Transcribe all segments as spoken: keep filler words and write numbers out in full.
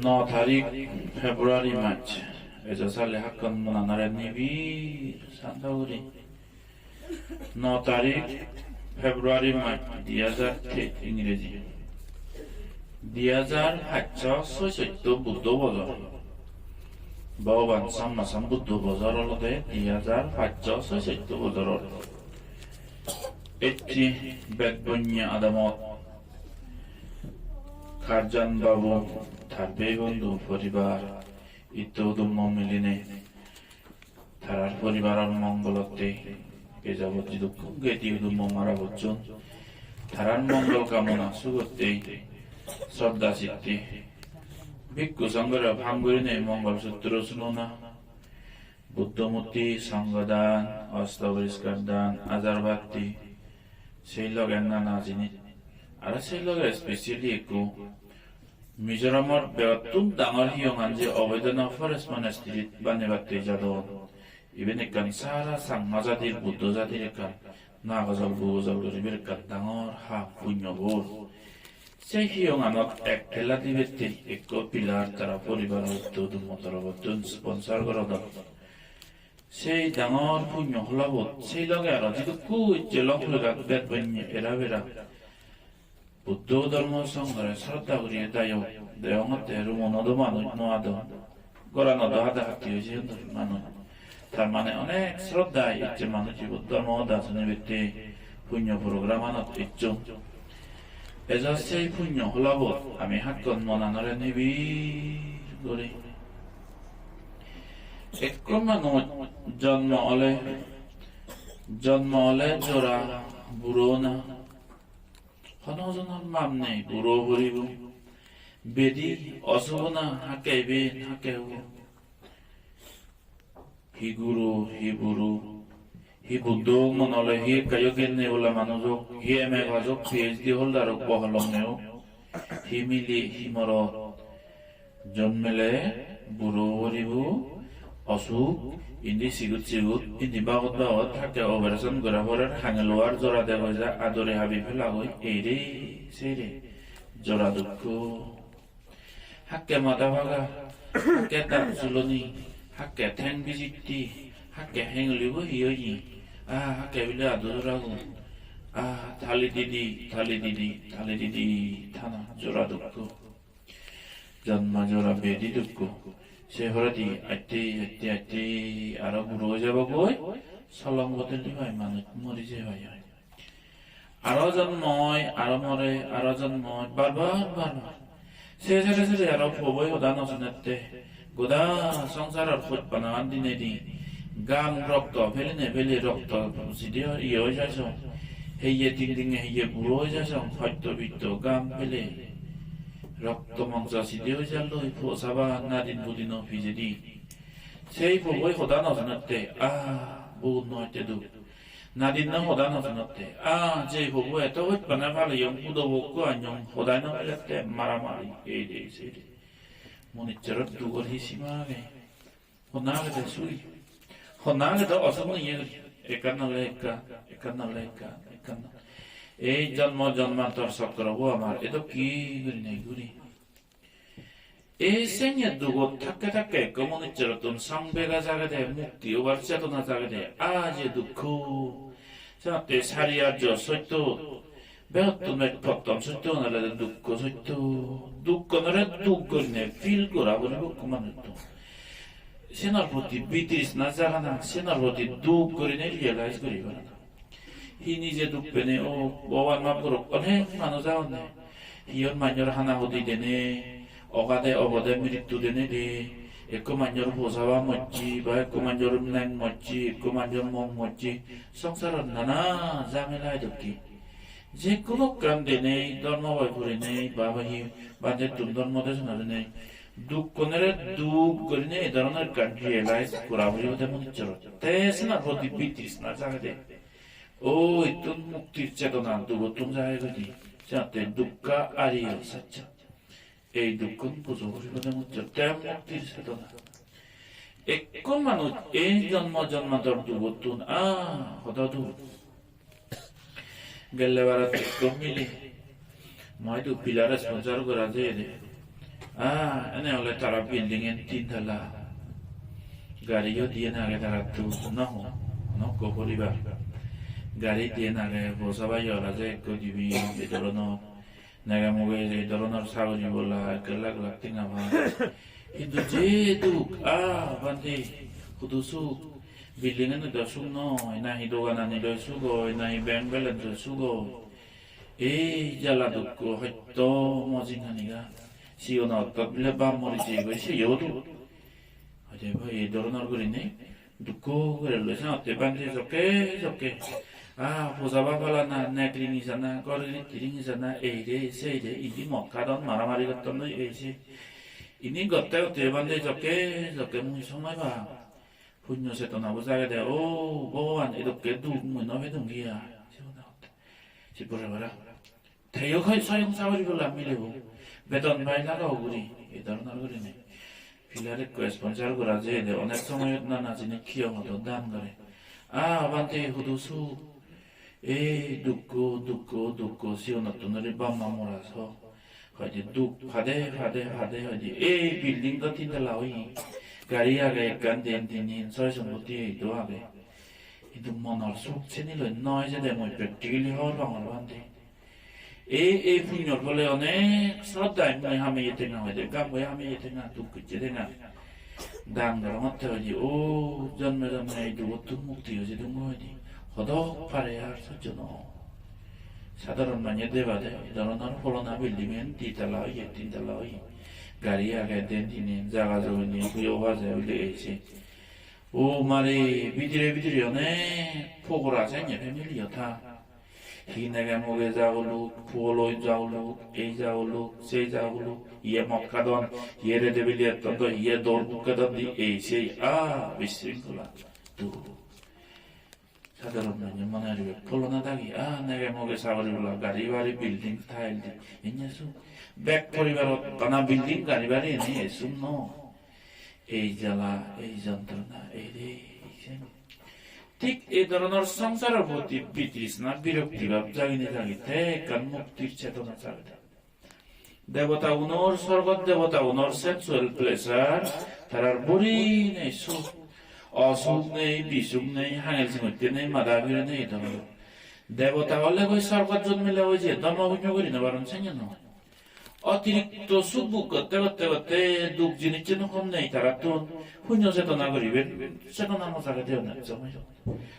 No tarik February mas, ejo sale hakkon monanore nibir santa guri. No tarik February mas, di hajar te-, Ingreji. Di hajar pachcho soisotti Buddho bojor. Bhogoban Samma Sambuddho bojor olode di hajar pachcho soisotti bojor olode. Ecche Betbonye adamot Karjan babu, tar bei bondhu, poribar, itto udummo milinei tarar poribaror mongolotte, pejabot jidukkun geti udummo mara bocchon, tarar mongol kamona sugotte, sroddha chitte, bhikkhu songhore phang gurinei mongol sutro sunona, Buddho murti, songho dan, osto poriskar dan, ajar batti, sei loge nana jinis. Aro sei loge specially ekku Mizoramot begottun dangor hiyongan je Oboidana Forest Monastery banebatte jadon. Iben ekkan sara Changma jadir, Buddho jadir ekkan nagojol bugojol guribar ekkan dangor hap punyo bor. Sei hiyonganot ek tela dibatte ekko pillar tara poribaro utto udummo torobottun sponsor gorodon. Sei dangor punyo holabot, sei loge aro jidukku icche long plegat Betbonye era bera Buddho dhormo songhore sroddha guriye dayok degongotte, room-uno do manuj no adon. Gorano do hada hatti oye sigun do manuj. Tar mane onek sroddha ecche manuj ibot dhormo hoda sunibatte punyo program-anot ecchon. Ejo sei punyo holabot ami hakkon monanore nibir guri. Ekko manuj jonmo ole, jonmo ole jora, buro na. Hono jonor map nei, buro poribo. Bedi osuk na, hakke iben, hakke ubo. Hi guro, hi buro, hi Buddho mon ole, hi ekka yo gyan nei bola manuj ok, hi M A pass ok, P H D holder ok, boholonge ok, hi mile, hi morot. Jonmele buro poribo, osuk, indi sigut sigut, indi bagot bagot, hakke operation gora porer, hangel luar jora degoi ja, adore habi pelagoi, eire seire, jora dukko. Hakke mada paga, hakke daat juloni, hakke theng bijitti, hakke hengulibo hi oye, ah, hakke bile adu joragun, ah, thali didi, thali didi, thali didi, thana jora dukko. Jonmo jora bedi dukko. Se poredi atte, atte, atte aro buro oi jabogoi, solong bodoli pai manuj mori jei pai oi. Aro jonmo oi, aro more, aro jonmo oi, bar bar, bar bar. Se sere sere aro poboi hoda no sunette. Goda songsaror pojpanagan dinedi gam rokto peline pele rokto sidi iye oi jai song. Heye ting tinge heye buro oi jai song, hoyto bitto gam pele. Rokto mongso sidi oi jalloi po saba nadin pudino pijedi. Sei poboi hoda no sunette, ah, bun no ette duk. Nadinno hoda no sunotte. Ah, je pobo eto hojpana paleyong, pudobo ekko anyong, hodai no pelette, maramari, ei de, sei de. Municchorot dugor hi sima age? Honna agede sui? Honna agede osuk no iye guri? Ekkan nole ekkan, ekkan nole ekkan, ekkan nole. Ei jonmo jonmantor chokrobo amar edokke gurinei guri. Ei senge dugot thakke thakke ekko manucchorottun song bega jagede, mukti obar chetona jagede, aa je dukko. Senotte sari arjo sotto, begottun bej pottom sotto olode dukko sotto. Dukkonore duk gurinei feel gora puribo ekko manucchun. Senor proti bitrishna jagana, senor proti duk gurinei realize guri parana. Hi nije duk penei, o Bhogoban maf gorok, onek manuj agonne. Hiyot manjor hana hudi denei, ogade obode mrittu denei de, ekko manjor posaba mojje, ba ekko manjor neng mojje, ekko manjor mong mojje, songsarot nana jamela edokke. Je hono ekkan denei, dhormo boi purinei, ba, ba hi, bandettun dhormo desona denei, dukkonore duk gurinei ei dhoronor ekkan realize gora puribo de manucchorot. Te senor proti bitrishna jagede. O, ittun muktir chetona dugottun jai guri. Senotte dukkha ariyo saccha. Ei dukkun bujo puribo de manucchor. Te muktir chetona. Ekko manuj ei jonmo jonmantor dugottun, ah, hodo duk. Gelle barot ekko mile, moi idu pillar sponsor gora jeyede. Ah, ene ole tara building-an tin tala. Gariyo diyen age tarattun, no ho, onokko poribar. Gari diyen age, bosabayo age ekko dibe, ei dhoronor. Nege muge ei dhoronor sagori bola, ek lakh lakh tenga pai. Hintu je duk, ah, bhante, hudu suk, building-an do suk noi, nahi doganani loi suk oi, nahi bank balance loi suk oi. Ei jala dukko hoyto mo jinghanigan. Sigon ottot bile bap mori jeyegoi, seyo duk. Hoide bhai, ei dhoronor gurinei dukko guri loi sangotte bhante jokke jokke. Ah, poja bap palana, nek ringi jana, ghor giritti ringi jana, ei re, sei re, indi mot hadon, maramari gotton doi, ei sei. Indi gotte gotte bhante jokke jokke mui somoi pang. Punyo chetona bo jagede, o Bhogoban, edokke duk mui no pedung giya. Se hoda hotte. Se pore para. Teyo hoi soyong sagori bola milebo. Beton pai laga guri, ei dhoronor gurinei. Pillar ekko sponsor gora jeyede, onek somoyot nana jinis kiyo moto dan gore. Ah, bhante hudu suk. Ei dukko, dukko, dukko, siyonottun dhuri bap ma mora so. Hoide duk pade, pade, pade, hoide ei building do tin tala oye. Gari age ekkan, diyen, tinen, soy sompotti ei do age. Hintu monor suk seni loi noi jede mui practically hobor pangor bhante. Ei, ei punyor phole onek sroddhai mui hameye tenga hoide, gamboi hameye tenga, duk gocche tenga. Dan gorongotte hoide, o jonme jonme ei dugottun mukti oi jedung hoide. Hodok pare ar sojjo no. Sadharon manye debade, ei dhoronor pholona building-an di tala oye, tin tala oye. Gari age, den tinen, jaga jomi nei, pujo baje bile ei sei. O mare, bidire bidire onek pogora senne family-o tha. Hi nege moge jaguluk, poloi jaguluk, ei jaguluk, sei jaguluk, iye mot hadon, iye rede bili etton do, iye dor buk hadon di, ei sei, ah, bisringkhola. Tu. Sadharon manye mone goribe pholona dagi, ah, nege moge sagori bola, gari bari, building, tile di, enne su. Bek poribarot bana building, gari bari ene esum no. Ei jala, ei jontrona, ei re, ei sen. Thik ei dhoronor songsaror proti bitrishna, birokti bhab jagine jagi te ekkan muktir chetona jagede. Debotagunor, sorgot debotagunor sensual pleasure, tarar buri nei suk. Osuk nei, bisuk nei, hangel singotte nei, mada pire nei, ei dhoronor. Debota ole goi sorgot jonmile oi je, dhormo punyo guri no paron, senne noi. Otirikto suk bhog gotte gotte gotte duk jinissan hom nei tarattun. Punyo chetona guriben, chetona no jagede onek somoy.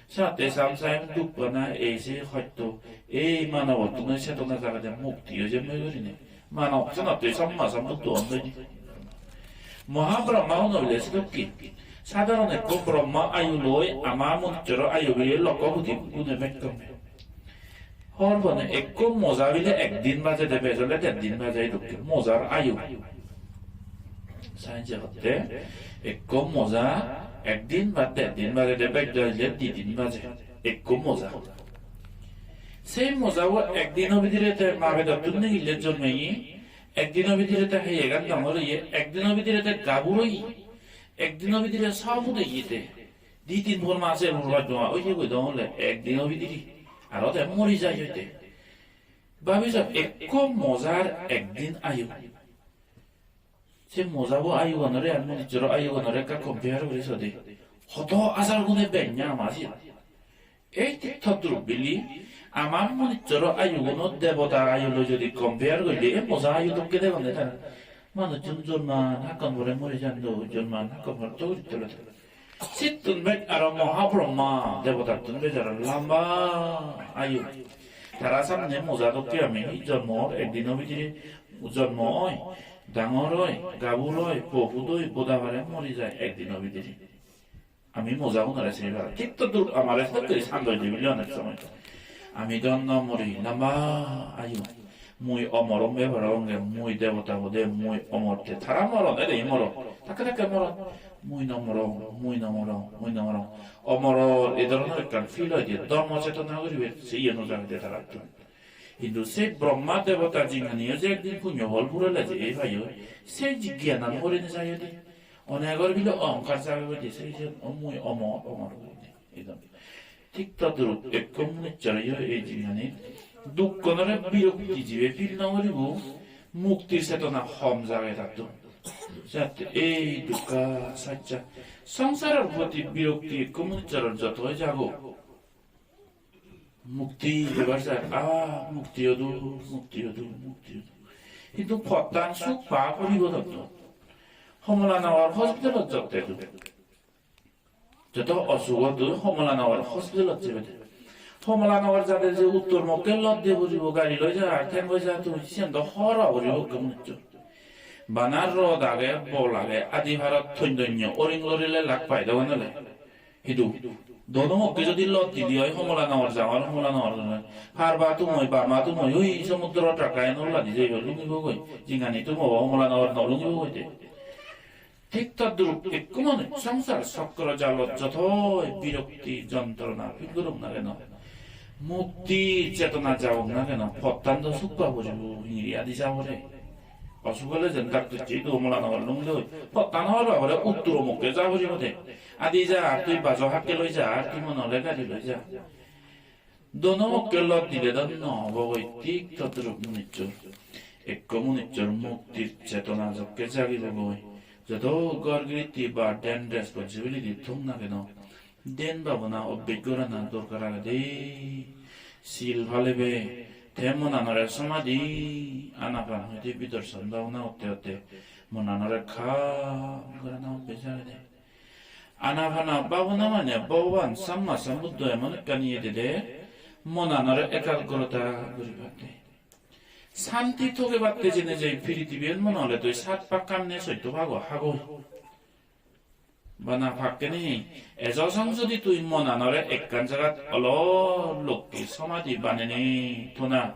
Sate sam sam duk bana ei sei hoyto ei manobottun oi chetona jagede mukti oi jemmo gurinei. Manob senotte Samma Sambuddho on doi. Mahabrahma uno bile sedokke. Sadharon ekko Brahma ayu loi ama manussoro ayu bile lokko koti gune bek gome. Hor bone ekko moja bile ekdin bajede, bej ole deddin baje, edokke mojar ayu. Science-e hotte ekko moja ekdin ba deddin bajede, bej ole didin baje ekko moja. Sei mojabo ekdino bidire te ma pedottun nigille jonmeye, ekdino bidire te heyegan dangor oye, ekdino bidire te gabur oye, ekdino bidire sop udeye te. Di tin por mase purba joma oye goi dong ole ekdino bidire. Aro te mori jai hoite. Babi so, ekko mojar ekdin ayu. Se mojabo ayuganore ar monujjoro ayuganore ekka compare guri sode. Hodo hajar gune benya ama siyen. Ei thik todrup bili ama monujjoro ayuguno debota ayu loi jodi compare gorile, ei moja ayu dokke degonde tara. Manujjun jonman hakkon pore mori jan do, jonman hakkon pore toguri tole tole. Sittun bej aro Mahabrahma debotattun bej aro lamba ayu. Tara samne moja dokke ami, jonmo or ekdino bidire jonmo oi, dangor oi, gabur oi, po put oi, boda pare mori jai ekdino bidire. Ami moja gunore sini paro. Thik todrup amare sedokke sando jibili onek somoy. Ami do no mori, lamba ayu. Mui omor ombe parong ge, mui debota obode, mui omor te. Tara moron, ede moron. Takke takke moron. Mui no morong, mui no morong, mui no morong. Omoror ei dhoronor ekkan feel oi de, dhormo chetona guribe, se iye no jagede tarattun. Hintu se Brahma debota jinghaniyo je ekdin punyo phol purele je ei payo, se jigyanan guri no jai de. Onegor bile ohongkar jage goi de, se je, o mui omor, omor guri de. Ei dhoronor. Thik todrup ekko manucchoreyo ei jinghani dukkonore birokti jibe feel no guribo, Muktir chetona hom jage tattun. Jatte ei dukka saccha songsaror proti birokti ekko manuchor joto jago. Mukti pebar sar, ah, mukti odu, mukti odu, mukti odu. Hintu pottan suk pa poribo tattun. Homola Nagar hospitalot jotte du. Joto osugot tui Homola Nagar hospitalot jebe de. Homola Nagar jade je uttor mokke lodde puribo, gari loi ja, ar theng loi ja, tui siyen do hora puribo ekko manuchor. Bana rod age, bol age, adi parot thon donne, oring lorile lak pai dogan ole. Hidu, dono mokke jodi loddi di oi Homola Nagar jangor, Homola Nagar jangor. Harba tumoi, bama tumoi, oi somudro taka eno ladi jeibo lungibo goi. Jingani tumobo Homola Nagar no lungibo goi de. Thik todrup ekku manuj songsar chokro jalot jotoi birokti jontrona feel gorok na keno, mukti chetona jagok na keno, pottan do suk pa poribo, hingiri adi jabore. Osuk ole jen daktosse idu Homola Nagar lungde oi. Pottan hor pa pore uttoro mukke ja poribo de. Adi ja, ar tui bajo hakke loi ja, ar tui mone ole gari loi ja. Dono mokke lot dile do no obo goi, thik todrup manuchor. Ekko manuchor muktir chetona jokke jagibo goi. Joto ghor giritti ba den responsibility thok na keno, den babona obbej gorana dorkar agede. Sil palebe, te monanore somadhi, anapan hoide bidorson babona otte otte monanore kham gorana obbej agede. Anapana babona mane Bhogoban Samma Sambuddho emon ekkan iye dede, monanore ekagrota guribatte. Santi thogebatte jene je pirithibiyot mone ole tui sat pakkan ne sotto pago hagoi. Bana pakkeni ejo song jodi tui monanore ekkan jagat olo lokke somadhi banene thona,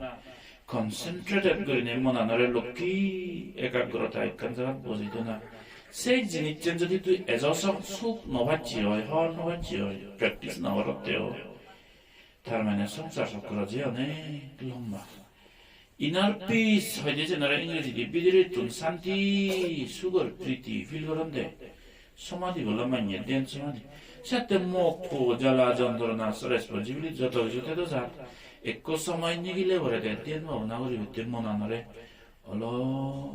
concentrated gurinei monanore lokke ekagrota ekkan jagat bojei thona. Sei jinissan jodi tui ejo song suk no pacche oi, hor no pacche oi, practice no gorotte oi, tar mane songsar chokro je onek lomba. Inner peace hoide jenore Ingrejidi bidirettun santi, sugor, priti feel goronde. Somadhi bole manye den somadhi. Sette mokko jala jontrona responsibility joto kisu tedo jat. Ekko somoy nigile porede den bhabona guribatte monanore olo.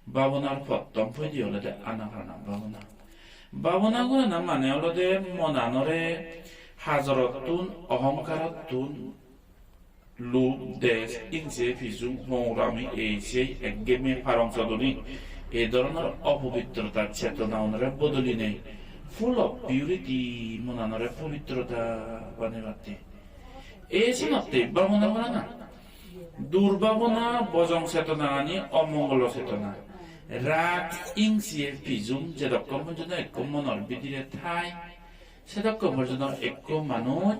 Babonar pottom poidi olode anapana babona. Babona gorana mane olode monanore hajorottun, ohongkarottun, lub, des, ingse, pijum, hongurami, ei sei ekgemi parong sodoni, ei dhoronor opobitrota chetona unore bodolinei full of purity monanore pobitrota banebatte. Ei senotte babona gorana. Durbhabona, bojong chetona ani omongolo chetona. Rag, ingse, pijum jedokkon porjonto ekko monor bidire thai, sedokkon porjonto ekko manuj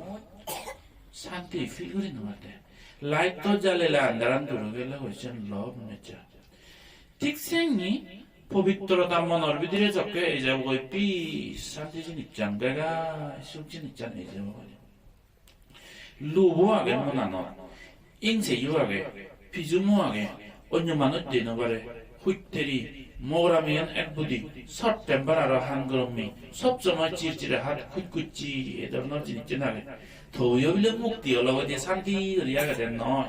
santi feel guri no pare. Light to jalele andaran duri gele hoichen love nature. Thik sengi pobitrota monor bidire jokke ei jebogoi peace, santi jinissan, begai suk jinissan ei jebogoi. Lubo age monanot, ingseyo age, pijumo age, onyo manuj dei no pare, hutteri, mogoramiyan ek budi, short temper aro han gorommi, sob somoi chirchire hat kuchkuchi, ei dhoronor jinissan age. Toyo bile mukti olo goi de santi guri agede noi.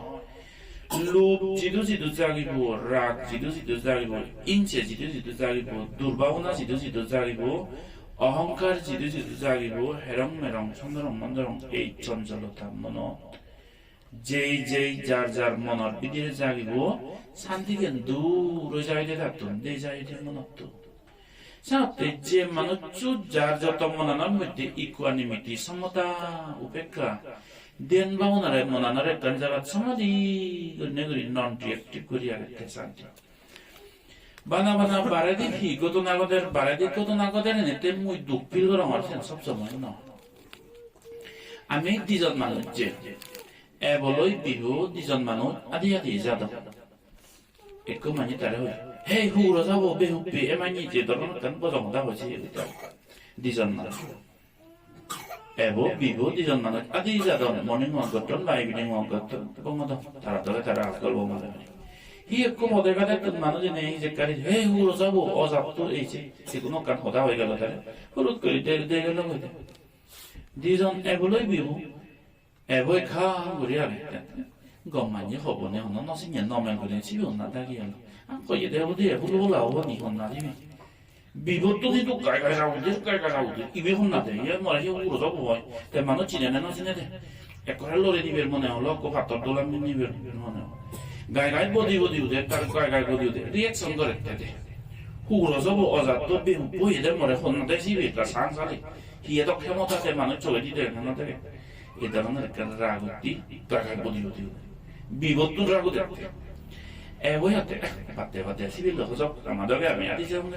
Lub jidu jidu jagibo, rag jidu jidu jagibo, ingse jidu jidu jagibo, durbhabona jidu jidu jagibo, ohongkar jidu jidu jagibo, herong merong, sondorong mondorong, ei choncholotta monot. Jei jei jar jar monor bidire jagibo, santigan dur oi jaide tattun, de jaide monottun. Senotte je manuccho jar joto monanor moddhe equanimity, somota, upekka, dhyan bhabonare monanore ekkan jagat somadhi gurinei guri non reactive guri agette santi. Bana bana baredi hi ghotona ghoder, baredi ghotona ghoder enette mui duk feel gorongor sen sob somoi no. Ami dijon manuj je, ebo loi bibo dijon manuj adi adi jadon. Ekko manye tare hoi, "Hei, huro jabo, behuppe, e manye je dhoron ekkan bojong hoda hoiche," dijon manuj. Ebo bibo dijon manuj adi jadon, morning walk gotton ba evening walk gotton, gongodon, tara dore tara golpo mare. Hi ekko pode gadettun manuj ene hi jekkari, "Hei, huro jabo, ojatto," ei se, se hono ekkan hoda hoi gelo tare, hurut guri de, de gelo hoi de. Dijon ebo loi bibo, ebo ekkan guri age. Gom manye hobone hono no sinye, normal guri sibe honna dagi olo. Ang hoye de udi e hulu bola obo ni honna dibe. Bibottun idu gai gai jabo de, gai gai jabo de. Ibe honna de, iye more hi uguro jobo oi. Te manuj sine ne no sine de. Ekkore lore diber mone holo, ekko pattor dola niber mone holo. Gai gai bodi bodi ude, tar gai gai bodi ude. Reaction gorette de. Uguro jobo ojatto behuppo iye de more honna de sibe ekka sang sale. Hiye dok hemota de manuj soge di de, honna de. Ei dhoronor ekkan rag utti, gai gai bodi bodi ude. Bibottun rag ude. Ebo hotte, "Batte, batte, sibe loi hojok, ama doge ami adi jeyonge."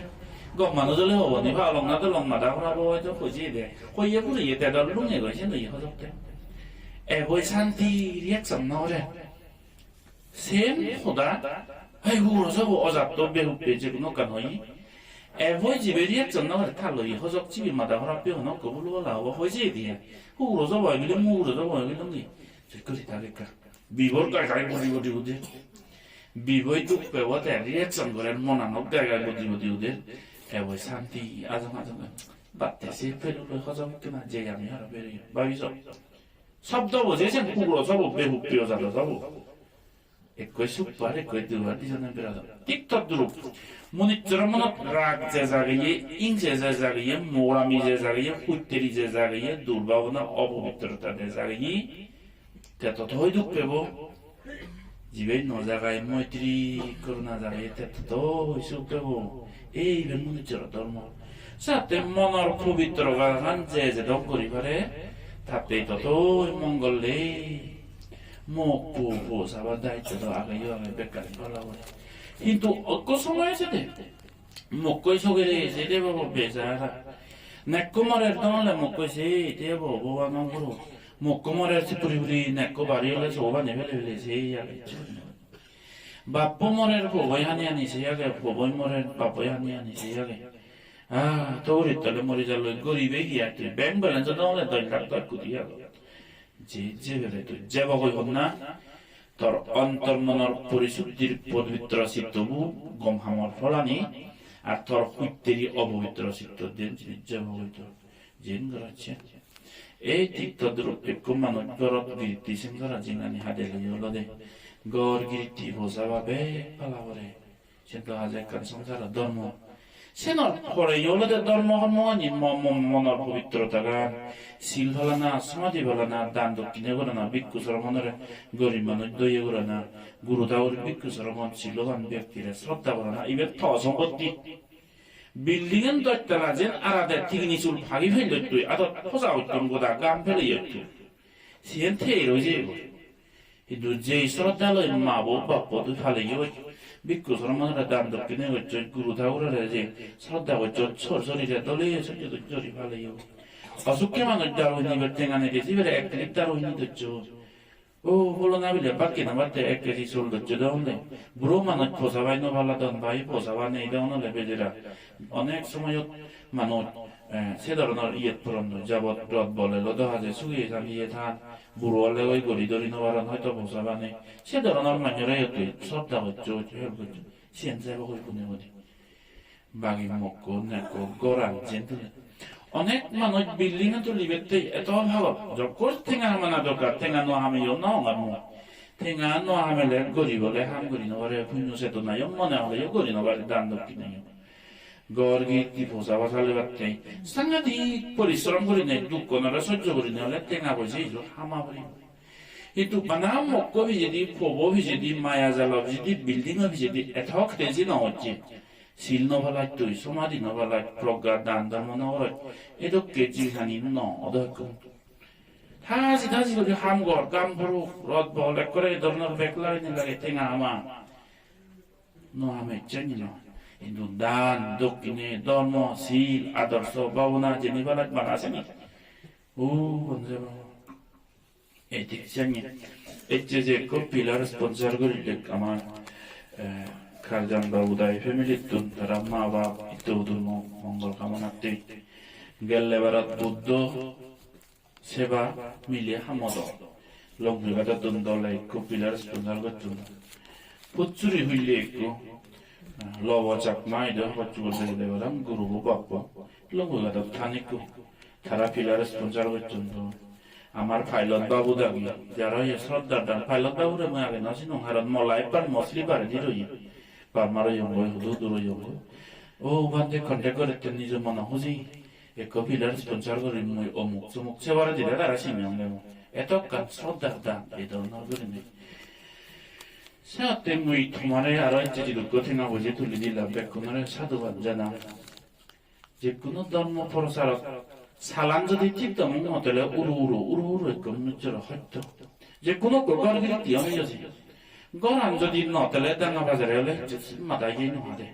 Gom manuj ole hobo ni, pa olong na dolong, mada hora bo hoito hoje de. Hoye puriye te dol lunge goi, sen oye hojok te. Ebo santi reaction no gore. Same hoda, "Hei, huro sobo ojatto behuppe," je hono ekkan hoye. Ebo jibe reaction no gore, ta loi hojok sibe mada hora pe hono ekko bulu bola obo, hoye je diye. "Huro sobo oi bile, mu huro sobo oi bile," ngi. Check guri thak ekka. Bibor gai gai bodi bodi uder. Biboi duk pebo te reaction gorer, monanot gai gai bodi bodi uder. Te boi santi ajam ajam. Batte se peluloi hojom ikkena je ami aro bereyong. Babi so. Sobdo bo je sen huro sobo, behuppe ojado sobo. Ekkoi super, ekkoi dubar, dijone berado. Tik todrup. Munuchchor monot rag je jageye, ingse je jageye, morami je jageye, hutteri je jageye, durbhabona, opobitrota je jageye, te totoi duk pebo. Jibe no jagai moitri, koruna jagai, te totoi suk pebo. Ei iben munuchchor dhormo. Sate monor pobitrotagan je jedok guri pare, tatte totoi mongol de. Mok po po sabar daitto do age yo age, bekkani pala gore. Hintu ekko somoy ejede. Mokkoi sogere ejede babo bejara. Nekko morer dole mokkoi se ete bo Bhogoban guru. Mokko morer se puri puri, nekko bari ole sogo bani pele pele se age. Bappo morer poboi hani hani se age, poboi morer bappoi hani hani se age. Ah, to urit tole mori jalloi goribe hi age, tui bank balance o dole dos lakh dos koti age. Je, je bele tui jebo goi honna, tor ontor monor porisuddhir pobitro sittobu gom hamor pholani, ar tor hutteri opobitro sitto den jinis jebo goi tor. Jen goracche. Ei tik todrup ekko manuj gorot giritti sengora jinghani hadele olode. Gor giritti posaba bek pala pore. Sen do haje ekkan songsaro dhormo. Senor poreyo olode dhormo hormogani mo-, mo-, monor pobitrotagan, sil palana, somadhi palana, dan dokkine gorana, bhikkhu sromonore gorib manuj doye gorana, guru thagur bhikkhu sromon siloban byaktire sroddha gorana, ibe to sompotti. Building-an doj tala jen arade tigini sul pagi pelloi tui, adot poja uttun goda gam peleyottun. Siyen thei roi jeyegoi. Hintu jei sroddha loi ma bo bappo tui paleyoi, bhikkhu sromonore dan dokkine gocchoi, guru thagurore je sroddha gocchoi, sor sorire dole sojje doj jori paleyoi. Osukke manuj daru hinibar tenga nei de, sibere ek plate daru hini docchoi. O, holona bile bakke na batte ek keji sul docche de honde. Buro manuj posabai no paladon, bai posaba nei de honole bejera. Onek somoyot manuj, eh, se dhoronor iyet poron noi. Jabot rot bol elo do haje sugi than iye than. Buro ole oi gori dori no paron, hoito posaba nei. Se dhoronor manjore iyot tui sroddha goccho, help goccho. Siyen sebo hoi pune pune. Bagi mokko nekko goran jen tuli. Onek manuj building-o tulibatte eto pagol. Jokkor tenga hamana dorkar, tenga no hameyo no hongor mui. Tenga no hamele gorib ole ham guri no pare, punyo chetona yo mone hole yo guri no pare, dan dokkine yo. Gor giritti posaba salibatte sangadik porishrom gurinei, dukkonore sojjo gurinei ole tenga poije ijo hama poribo. Hintu bana mokko pijedi, pobo pijedi, maya jalo pijedi, building-o pijedi eto crazy no hocche. Sil no palaj tui, somadhi no palaj, progga dan dhormo no goroj, edokke jinghani no odo ekko. Thaji thaji guri ham gor, gam poruk, rot bol ekkore e dhoronor bek lagene lage tenga ama. No ham ecche ni no. Hintu dan, dokkine, dhormo, sil, adorso, bhabona jeni palaj bana ase ni. O, honje baba. Ei thik siyani. Ecche je ekko pillar sponsor gurile amar, eh, Karjan babu dai family-ttun, tara ma bap, itto hudur mo-, mongol kamonatte. Gelle barat Buddho seba mile hamodon. Longpui Ghadottun dole ekko pillar sponsor gocchon. Puchuri hulle ekko, eh, Lobo Chakma idu hobor subor degede parang, gurubo bappo. Longpui Ghadot than ekko. Tara pillar sponsor gocchon do. Amar pilot babu dagi, jara ye sroddar dan, pilot babure mui age no sinong, haron mo life-an mo sleeper-edi roye. Burma royonggoi, hudu hudu royonggoi. O bhante, contact gorette, nijo mono huji. Ekko pillar sponsor guri mui omuk somuk, se baredi tara sinong de mui. Etokkan sroddar dan, ei dhoronor gurinei. Senotte mui tomare aro ecche jidukko tenga poije tuli dilam, bekkunore sadhubad janang. Jekkuno dhormo procharot salan jodi thik dong no tele uru uru, uru uru ekko manuchchor hosto. Jekkuno ekko ghor giritti oneyo se. Ghoran jodi no tele danga bajare ole hicchu mada iye no hade.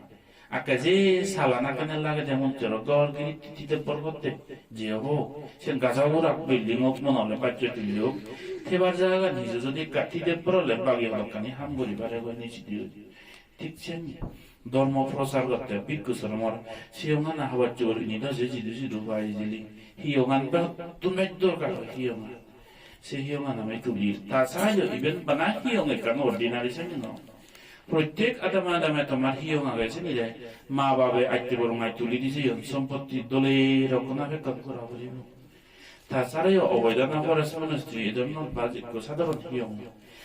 Akke je salan akkene lagede manuchchor ghor giritti thide bor gotte je obo. Sen gaja gura building ok mone ole bacche tuli ok. Thebar jagagan hiju jodi ekka thide bor ole bagi hodokkani ham guri pare goi nijedi. Thik sen dhormo prochar gotte bhikkhu sromor siyongana habor jubor ini do je jidu jidu pai jili. Hiyongan begottun bej dorkar oi hiyongan. Se hiyongan ami tulir. Ta sayo iben bana hiyong ekkan ordinary seni no. Prottek adame adame tomar hiyong age senire ma babe atte borongai tuli di jeyon, sompotti dole rokkona bekkon gora puribo. Ta sarayo Oboidana Forest Monastery, e dhoronor baj ekko sadharon hiyong.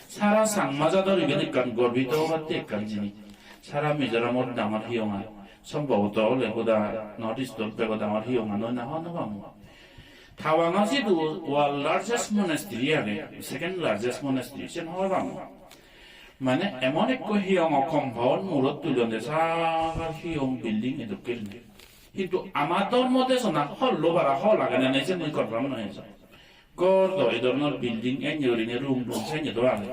Sara Changma jador iben ekkan gorbito obatte ekkan jinis. Sara Mizoramot dangor hiyongan. Sombhoboto ole goda North East-ot bego dangor hiyongan oi na hobor no pang. Tawangor sidu world largest monastery age, second largest monastery, sen hobor pang. Mane emon ekko hiyongo compound murot tulonde, sara hiyong building edokke gurinei. Hintu ama dhormo desona hall-o bara hall age na nei sen mui confirm noi ejong. Ghor do ei dhoronor building enne gurinei room room senne do age.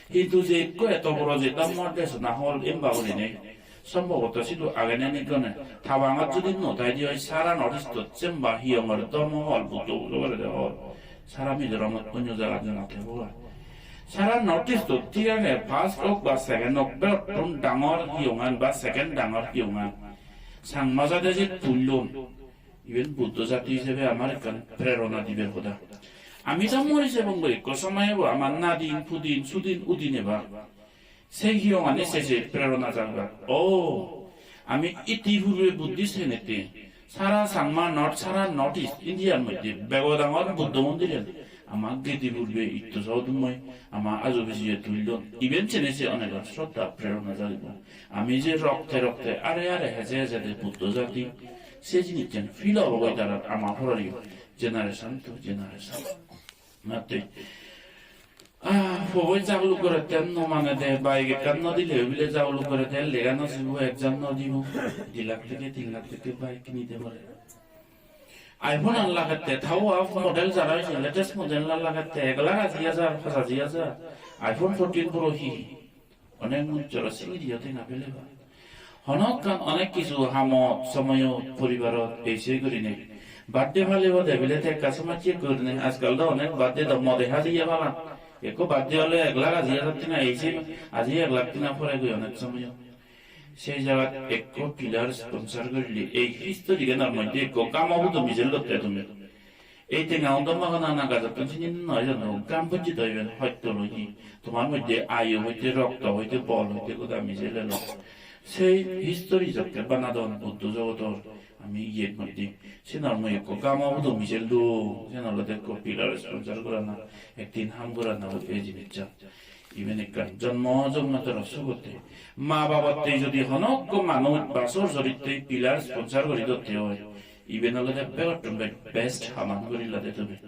Hintu je ekko eto boro je dhormo desona hall emba gurinei sombhoboto sidu age na nei gone. Tawangot judi no thai de oi sara North East-ot semba hiyongor dhormo hall, Buddho pujo gorede hall. Sara Mizoramot onyo jagat jana thebo ai. Sara North East-ot thik age, first ok ba second ok, begottun dangor hiyongan ba second dangor hiyongan. Changma jade je tullon, iben Buddho jati hisebe amar ekkan prerona dibar hoda. Ami do mori jebong goi, ekko somoy ebo amar nadin, pudin, sudin, udin eba. Sei hiyongani se se prerona jagibak. O, ami iti purbe Buddhist henette, sara Changma North, sara North East India-r moddhe bego dangor Buddho mondiran ama gedi purbe itto sodo moi ama ajo biji tullon. Iben sene se onegor sroddha prerona jagibo. Ami je rokte rokte are are heje heje de Buddho jati, se jinissan feel obo goi tarar ama poror generation to generation. Matte. Ah, pogoi jagluk gorette no mane de, bike ekkan no dile, bile jagluk gorette, lega no sibo, exam no dibo, di lakh theke tin lakh theke bike kini de pare. iPhone an lagette, tao up model jara hoyse, latest model an lagette, ek lakh aji hajar, pachaji hajar, iPhone fourteen Pro hi? Onek manujor singiriyo tenga pele ba. Honokkan onek kisu hamot somoyo poribarot eise gurinei. Birthday palibode bile te ekka somajje gurinei. Ajkal do onek birthday do mode hajiye palan. Ekko birthday ole ek lakh aji hajar tenga eise, aji ek lakh tenga pore goi onek somoyo. Sei jagat ekko pillar sponsor gurile ei history ganor moddhe ekko gamo budo mijel lotte tumi. Ei tenga undo magana na gajottun sini noi jano, gam bujji do iben hoito loi hi. Tomar moddhe ayu hoite, rokto hoite, bol hoite, goda mije lelo. Sei history jokke banadon Buddho jogodor ami iyet moddhe. Sinor mui ekko gamo hudu mijel dong, siyan olode ekko pillar sponsor gorana, ekdin ham gorana ei jinissan. Iben ekkan jonmo jonmantoro sugotte. Ma babotte jodi hono ekko manuj ba sor soritte pillar sponsor gori dotte oi, iben olode begottun be-, best haman guri lade tumi.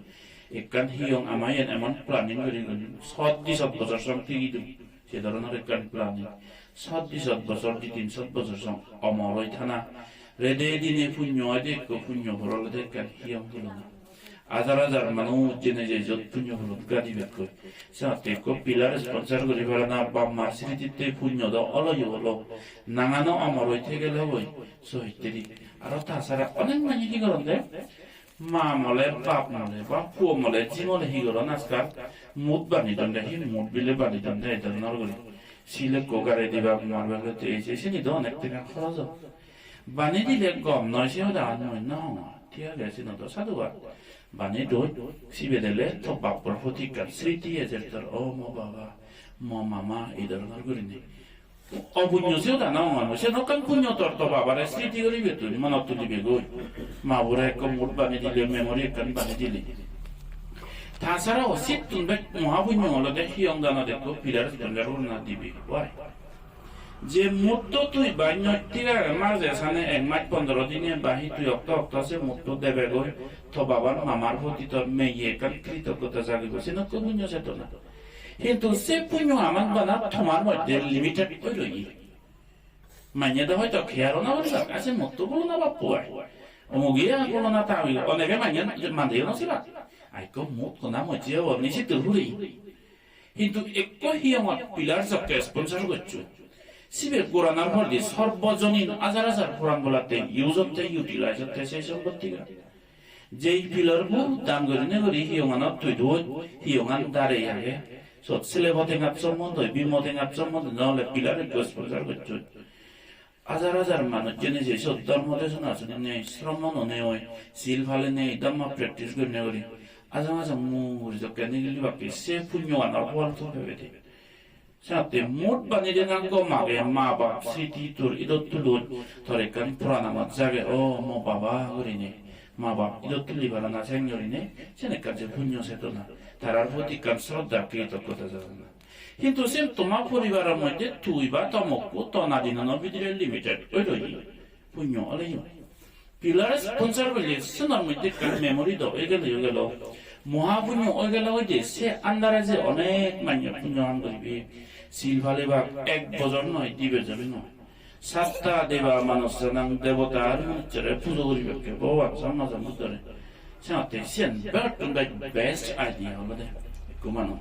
Ekkan hiyong ama iyen emon planning guri guri sot di sot bojor song tigi dun. Se dhoronor ekkan planning. Sot di sot bojor, di tin sot bojor song omor oi thana. Rede dine punyo oi de ekko punyo phol olode ekkan hiyong tulona. Hajar hajar manuj jene je jot punyo pholot gadi bekkoi. Senotte ekko pillar sponsor guri parana, bap mar srititte punyo do olo yo olo. Nangano omor oi thegele goi, sohittedi. Aro ta sara onek manye hi goron de? Ma mole, bap mole, ba puo mole, ji mole hi goron ajkal? Mut bani donde, hi mut bile bani donde, ei dhoronor guri. Sil ekko gari dibak, marbel ekko, ei se, sini do onek tenga horoj o. Bani dile gom noi, se hodagan mui no hongor. Thik age, sino do sadhubad. Bani doi, sibe dele to bappor proti ekkan sriti ejer tor, o mo baba, mo mama, ei dhoronor gurinei. Opunyo se hoda no hongor mui, se dokken punyo tor to babare sriti guribe tui, monot tulibe goi. Ma bore ekko mut bani dile, memory ekkan bani dile. Tasarao sittun bek mohapunyo olode hiyong danot ekko pillar sponsor gorana dibe. Why? Je mutto tui bannoi tigare maje sane ek maj pondro dine ba hi tui okto okto se mutto debegoi, to babar mamar proti tor meye ekkan kritoggota jagibo, senokko punyo chetona. Hintu se punyo aman bana tomar moddhe limited oi roye. Manye do hoito care-o no guribar, ase mutto gulo na bappu ai. Omugiye gulo na ta oiye, onege manye mandeyo no sibar. Ai ekko mut hona mojje obo, ni sittur huri. Hintu ekko hiyongot pillar jokke sponsor goccho. Sibe goranar poredi sorbojonin hajar hajar poran bolatte use otte, utilize otte sei sompottigan. Jei pillar bu dan gurinei guri hiyonganot tui duon, hiyongan darei age. Sot slab-o tengat sombondoi, beam-o tengat sombondoi, no ole pillar ekko sponsor gocchon. Hajar hajar manuj jeinei jei sot dhormo desona suninei, sromon onei oi, sil palenei, dhamma practice gurinei guri, ajang ajang mui guri jokke nigilibakke se punyoganor phol tui pebede. Senotte mut bani dena gom age, ma bap sriti tor idot tulon, tor ekkan porananot jage, "O mo baba," gurinei, ma bap idot tuli parana sen gurinei, sen ekkan je punyo chetona, tarar proti ekkan sroddha kritoggota jagana. Hintu sen toma poribaror moddhe tui ba to mokko, to nadinano bidire limited oi roye. Punyo oleyo. Pillar sponsor bile senor moddhe ekkan memory do oi gelo, oi gelo. Moha punyo oi gelo, oi je se andare je onek manye punyo ham guribe. Sil palibak ek bojor noi, di bojor noi. Satta deva manussanang, debota ar manussore pujo guribakke Bhogoban Samma Sambuddhore. Senotte siyen begottun bej best idea olode ekko manuj.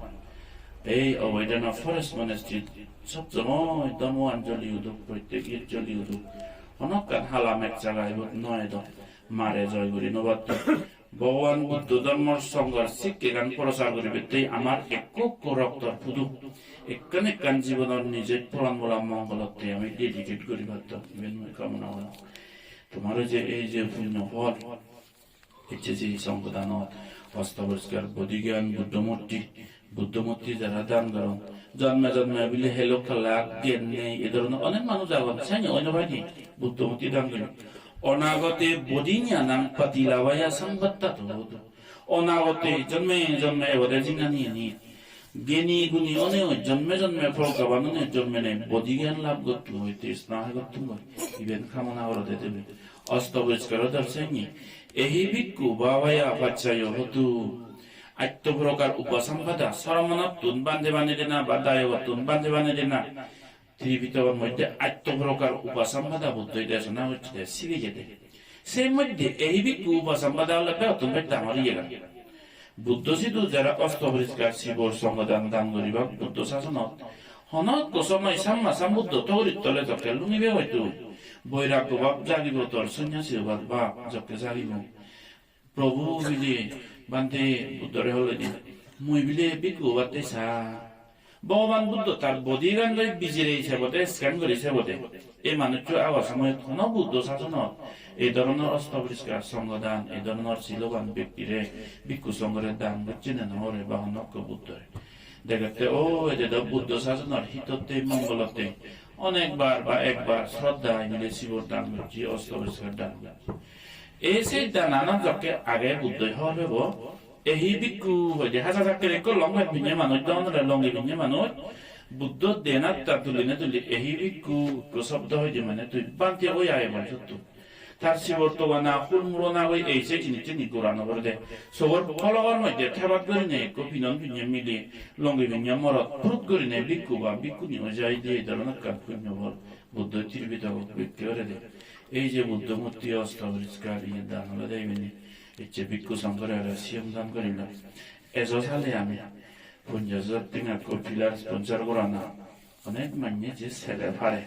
Ei Oboidana Forest Monastery sob somoi dhormoan joli uduk, prottek it joli uduk. Honokkan hala meg jaga ibot noi do, mare joi guri no patto. Bhogoban Buddho dhormor songhor sikkegan prochar guribatte amar ekko ekko roktor pudu, ekkan ekkan jibonor nijej poran bola mongolotte ami dedicate guri patto. Iben mui kamona gorong. Tomaro je ei je punyo phol, ecche je songhodanot osto poriskar, bodhi gyan, Buddho murti, Buddho murti jara dan goron, jonme jonme bile helok kala gyan nei, e dhoronor onek manuj agon, seni oi no pai ni, Buddho murti dan guri. Onagote bodhi gyanang padilavaya samvattatu. Onagote jonme jonme ebode jinghani ani. Gyani guni onei oi jonme jonme proggaban onei jonme nei bodhi gyan lab gottu oi, trishna hai gottu oi. Iben kamona gorode debe. Osto poriskar odor seni. Ehi bhikkhu bhavaya paccayo hotu. Atto prokar upasampada, soromonottun bhante bani dena ba dayogottun bhante bani dena. Tripitokor moddhe atto prokar upasampada Buddhoi desona gocchede, sigeyede. Se moddhe ehi bhikkhu upasampada ole begottun bej dangor iyegan. Buddho sidu jara osto poriskar sibor songhodan dan guribak Buddho sasonot. Hono ekko somoy Samma Sambuddho togori tole tokke lungibe hoito. Boiraggo bhab jagibo tor, sonnyaso bhab jokke jagibo. Prabhu bile bhante Buddhore holode, mui bile bhikkhu obatte sa. Bhogoban Buddho tar body gan loi bijirei sebode, scan guri sebode. Ei manuccho agor somoyot hono Buddho sasonot ei dhoronor osto poriskar songho dan, ei dhoronor siloban bektire, bhikkhu songhore dan gocche ne no gore ba honokko Buddhore. Degette o ede do Buddho sasonor hitotte mongolotte onekbar ba ekbar sroddha ai mile sibor dan gocche, osto poriskar dan gocche. Ei se dananot jokke age Buddhoi hobor pebo, ehi bhikkhu hoide haja jakke ekko long pant pinne manuj, donore longi pinne manuj, Buddho den attan tuline tuli, ehi bhikkhu ekko sobdo hoide mane tui bhante oi aai ebong sotto. Tar sibor togana, hul murona goi ei se jinisseni gora no porede. Sogor pologor moddhe thebat gurinei ekko pinon pinne mile, longi pinne morot, purut gurinei bhikkhu ba bhikkhuni oi jai de, ei dhoronor ekkan punyo phol Buddho Tripitokot bekke gorede. Ei je Buddho murti osto poriskar iye dan olode ibeni. Ecche bhikkhu songhore aro siyom dan gorilak. Ejo sale ami ponjash hajar tenga ekko pillar sponsor gorana. Onek manye je sele pare.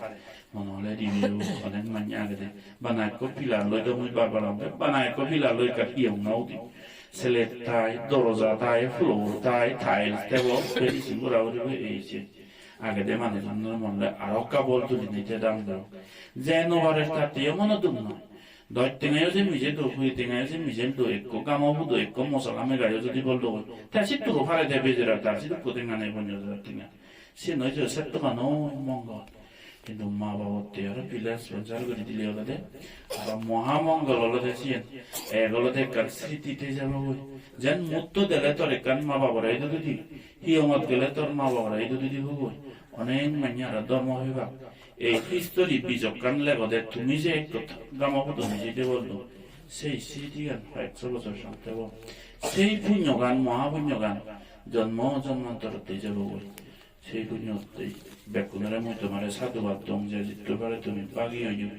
Mone hole review onek manye agede. Bana ekko pillar loi do mui bar bar hong, bana ekko pillar loi ekkan iyong no udi. Sele tai, doroja tai, floor tai, tiles tebo, finishing gora guri bo ei se. Agede manuj mone hole aro ekka bol tulinei te dan gorok. Je no pare tatteo mone duk noi. Dosh tengayo je mije do, kuri tengayo je mije do, ekko gamo hudo, ekko mosola megayo jodi bol do, te sitturo pare de bejara, tar sidukko tenga nei ponjash hajar tenga. Siyen oi je setto mano mongol. Hintu ma babotte aro dile, sponsor guri dile olode. Aro mohamongol olode siyen. Ek olode ekkan sriti thei jabogoi. Jen mutto dele tor ekkan ma babore idu dudi. Hiyongot gele tor ma babore idu dudi hugoi. Onek manye aro dhormo hobak. Ei history bijokkan legode tumi je ekko gamo podo miji debol do. Sei sritigan hoyekso bojor song thebo. Sei punyogan, mohapunyogan jonmo jonmantorottei jebogoi. Sei punyottei bekkunore mui tomare sadhubad dong je jiddur pare tumi bagi oiyo.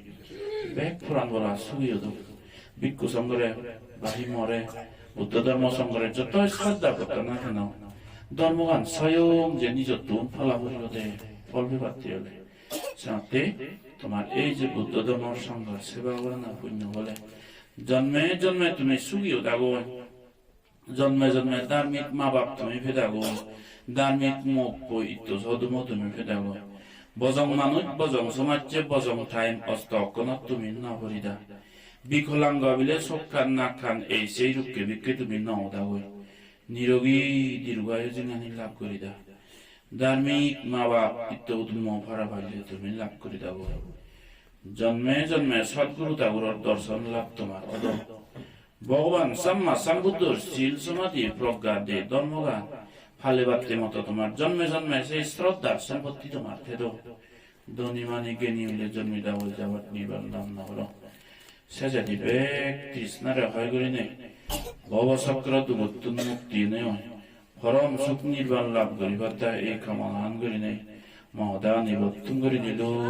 Bek poran bola sugi odok. Bhikkhu songhore, bahi more, Buddho dhormo songhore jotoi sroddha gotto na keno, dhormogan soyong je nijottun phola puri ode, phol pebatte ole. Senotte tomar ei je Buddho dhormo songhor seba gorana punyo bole jonme jonme tumi sugi odagoi. Jonme jonme dharmik ma bap tumi pedagoi, dharmik mokko itto sodumo tumi pedagoi. Bojong manuj, bojong somajje, bojong time osto okkonot tumi no porida. Bikolango bile sokkan nakkan ei sei rukke bikke tumi no odagoi. Nirogi dirgayu jinghani lab gorida. Dharmik ma bap itto udummo para palle tumi lab goridagoi. Jonme jonme Sadguru Thaguror dorson lab tomar odo. Bhogoban Samma Sambuddhor sil somadhi progga de dhormogan palebatte moto tomar jonme jonme sei sroddhar sompotti tomar thedo. Dhoni mani geni ole jonmi dagoi jabat nibar nam nagoro. Sejedi bek trishnare hoi gurinei bhobo chokro dugottun mukti onei porom suk nirban lab guribatte ei kamanagan gurinei mohodagan ibottun guri dilung.